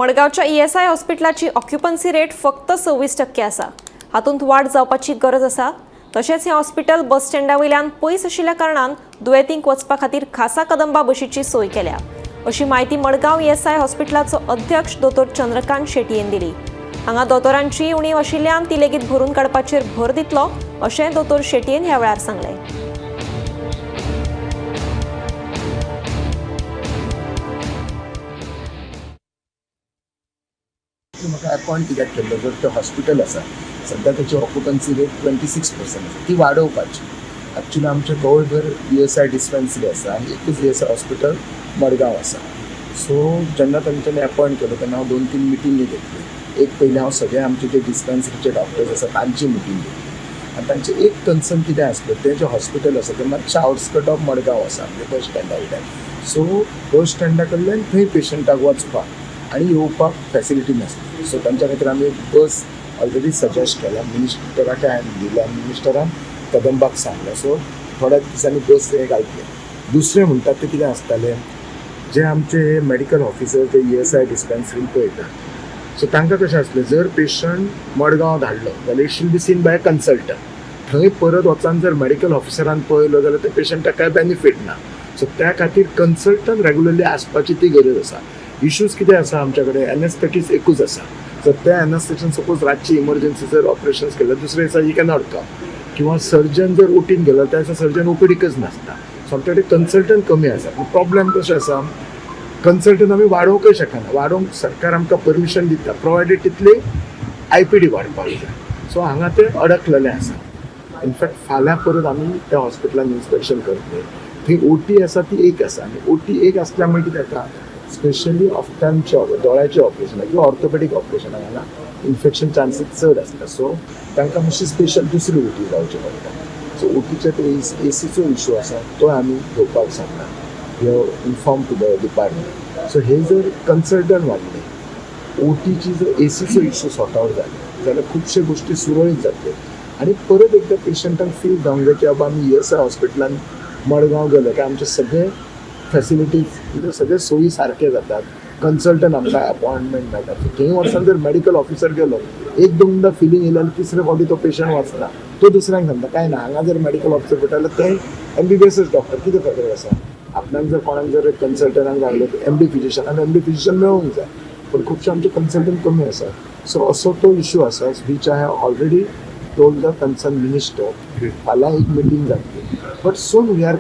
मडगांवच्या ESI हॉस्पिटलाची occupancy rate फक्त 26% आसा. हातूंत वाड जावपाची गरज आसा. तशेंच हें हॉस्पिटल बस स्टँडा वयल्यान पयस आशिल्ल्या कारणान दुयेंतींक वचपा खातीर खासा कदंबा बशीची सोय केल्या, अशी म्हायती मडगांव ईएसआय हॉस्पिटलाचो अध्यक्ष दोतोर चंद्रकांत शेटयेन दिली. हांगा दोतोरांची उणीव आशिल्ल्यान ती लेगीत भरून काडपाचेर भर दितलो, अशें दोतोर शेटयेन ह्या वेळार सांगलें. म्हाका अपॉयंट कित्याक केल्लो, जर तें हॉस्पिटल आसा सद्या ताची ऑक्युपन्सी रेट 26% आसा, ती वाडोवपाची. एक्चुली आमच्या गोंयभर ईएसआय डिस्पेन्सरी आसा आनी एकूच ईएसआय हॉस्पिटल मडगांव आसा. सो जेन्ना तांच्यांनी अपॉयंट केलो तेन्ना हांव दोन तीन मिटिंगी घेतल्यो. एक पयलीं हांव सगळे आमचे जे डिस्पेन्सरीचे डॉक्टर्स आसा तांची मिटींग घेतली आनी तांचें एक कन्सर्न कितें आसलें, तें जें हॉस्पिटल आसा तें मातशें आउटस्कट ऑफ मडगांव आसा, म्हणजे बस स्टँडा वयल्यान. सो बस स्टँडा कडल्यान थंय पेशंटाक वचपाक आनी येवपाक फॅसिलिटी नासली. सो तांच्या खातीर आमी एक बस ऑलरेडी सजेस्ट केला, मिनिस्टराक हांवें दिला आनी मिनिस्टरान कदंबाक सांगलें. सो थोड्या दिसांनी बस हे घालतले. दुसरें म्हणटात तें कितें आसतालें, जे आमचे मेडिकल ऑफिसर जे ईएसआय डिस्पेन्सरीन पळयतात, सो तांकां कशें आसलें, जर पेशंट मडगांव धाडलो जाल्यार it should be seen by a consultant. थंय परत वचून जर मेडिकल ऑफिसरान पळयलो जाल्यार त्या पेशंटाक कांय बेनिफीट ना. सो त्या खातीर कन्सल्टंट रेगुलरली आसपाची ती गरज आसा. इश्यूज कितें आसा, आमच्या कडेन एनेस्थेटीस्ट एकूच आसा. जर त्या एनेस्थेटिस्टान सपोज रातची इमर्जन्सी जर ऑपरेशन्स केलें, दुसऱ्या दिसा ही कॅनॉट कम, किंवा सर्जन जर ओटीन गेलो त्या दिसा सर्जन ओपीडीकच नासता. सो आमच्या कडेन कन्सल्टंट कमी आसा. पूण प्रॉब्लेम कशें आसा, कन्सल्टंट आमी वाडोवंकय शकना. वाडोवंक सरकार आमकां परमिशन दिता, प्रोवायडेड तितली आयपीडी वाडपाक जाय. सो हांगा ते अडकलेले आसा. इनफॅक्ट फाल्यां परत आमी त्या हॉस्पिटलान इन्स्पेक्शन करतले. थंय ओटी आसा ती एक आसा आनी ओटी एक आसल्या मुळे कितें जाता, स्पेशली ऑफ्टांचे दोळ्याचे ऑपरेशन किंवा ऑर्थोपेडीक ऑपरेशनाक हांगा इन्फेक्शन चान्सीस चड आसता. सो तांकां मातशी स्पेशल दुसरी ओटी जावची पडटा. सो ओटीचे ते एसीचो इशू आसा, तो आमी घेवपाक सांगला. We inform to the department. So हे जर कन्सल्टंट वाडले, ओटीची जर एसीचो इशू सॉर्ट आवट जाले जाल्यार खुबशे गोश्टी सुरळीत जातल्यो आनी परत एकदां पेशंटांक फील जावंक जाय की बाबा आमी ईएसआय हॉस्पिटलान मडगांव गेले काय आमचे सगळे फॅसिलिटीज म्हणजे सगळे सोयी सारके जातात, कन्सल्टंट आमकां अपॉयंटमेंट मेळटा. थंय वचून जर मेडिकल ऑफिसर गेलो, एक दोनदा फिलींग येयलें जाल्यार तिसरे फावटी तो पेशंट वचना, तो दुसऱ्यांक सांगता काय ना, हांगा जर मेडिकल ऑफिसर पळयता जाल्यार ते एमबीबीएसच डॉक्टर. कितें फरक आसा? आपणाक जर कोणाक जर कन्सल्टंटाक सांगलें एमडी फिजिशियन, आनी एमडी फिजिशियन मेळूंक जाय, पूण खुबशे आमचे कन्सल्टंट कमी आसा. सो असो तो इशू आसा, which I have already told the concern minister. फाल्यां एक मिटींग जातली, but soon we are